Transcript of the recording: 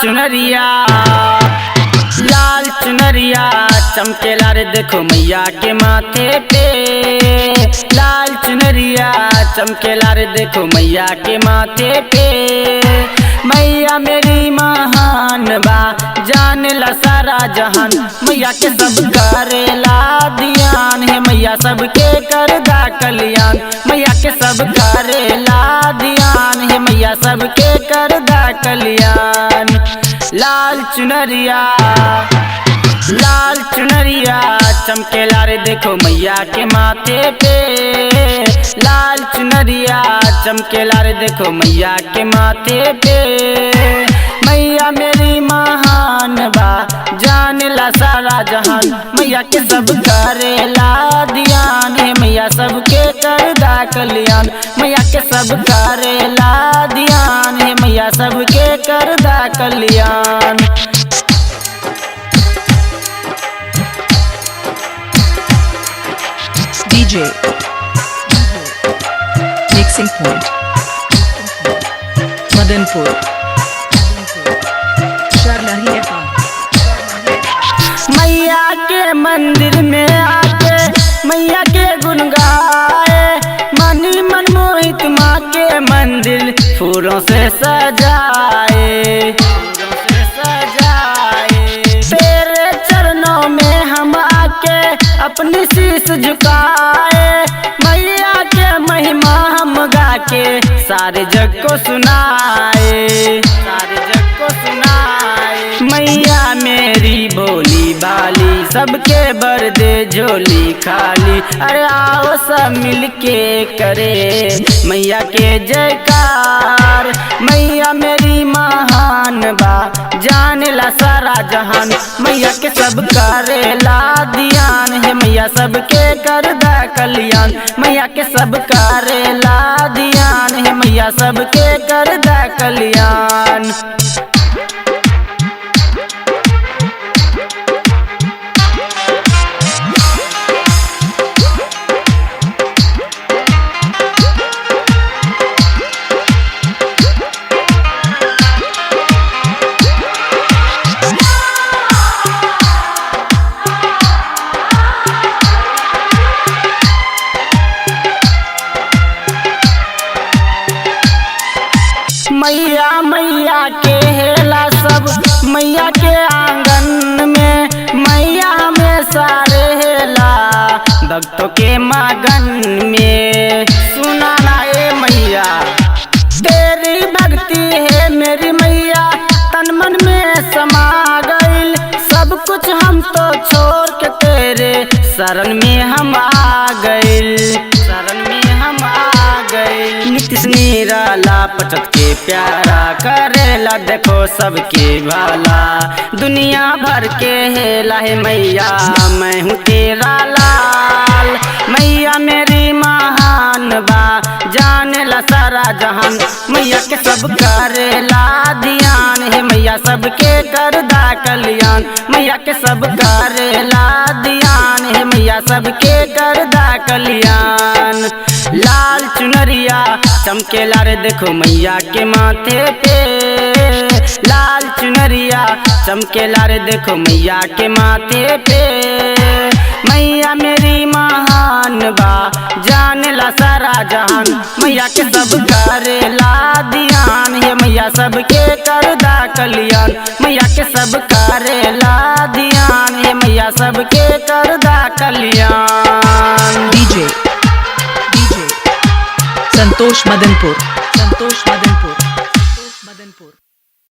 चुनरिया, लाल चुनरिया चमकेला रे देखो मैया के माथे पे। लाल चुनरिया चमकेला रे देखो मैया के माथे पे। मैया मेरी महान बा जान ला सारा जहान, मैया के सब करेला ध्यान है, मैया सबके करदा कल्याण। मैया के सब करेला ध्यान है, मैया सबके करदा कल्याण। लाल चुनरिया, लाल चुनरिया चमकेला रे देखो मैया के माथे पे। लाल चुनरिया चमकेला रे देखो मैया के माथे पे। मैया मेरी महान बा जान ला सारा जहान, मैया के सब करेला ध्यान है, मैया सबके करदा कल्याण। मैया के सब करेला ध्यान है, मैया सबके करदा कल्याण। DJ Mixing Point Madanpur Sharlahi FR। मैया के मंदिर में आके मैया के गुण गाए, मनी मनमोहित माँ के मंदिर फूलों से सजाए, फूलों से सजाए। तेरे चरणों में हम आके अपनी शीश झुकाए, मैया के महिमा हम गा के सारे जग को सुनाए, सारे जग को सुनाए। मैया मेरी बोली बाली सबके बर दे झोली खाली, अरे आओ सब मिलके करे मैया के जयकार। मैया मेरी महान बा जान ला सारा जहान, मैया के सब करेला ध्यान है, मैया सबके करदा कल्याण। मैया के सब करेला ध्यान है, मैया सबके करदा कल्याण। मैया मैया के हेला सब मैया के आंगन में, मैया हमेशा रहेला भक्तों के मगन में। सुना ना ए मैया तेरी भक्ति है मेरी मैया, तन मन में समा गईल, सब कुछ हम तो छोड़ के तेरे शरण में हम आ गईल, शरण में हम आ गईल। नीतीश निराला पचत के प्यारा करेला देखो सबके भाला, दुनिया भर के हेला है मैया मैं हूँ तेरा लाल। मैया मेरी महान बा जान ला सारा जहान, मैया के सब करेला ध्यान है, मैया सबके करदा कल्याण। मैया के सब करेला ध्यान है, मैया सबके करदा कल्याण। लाल चुनरिया चमकेला रे देखो मैया के माथे पे। लाल चुनरिया चमकेला रे देखो मैया के माथे पे। मैया मेरी महान बा जान ला सारा जहान, मैया के सब करेला ध्यान है, मैया सबके करदा कल्याण। मैया के सब करेला ध्यान है, मैया सबके करदा कल्याण। DJ Santosh Madanpur, Santosh Madanpur।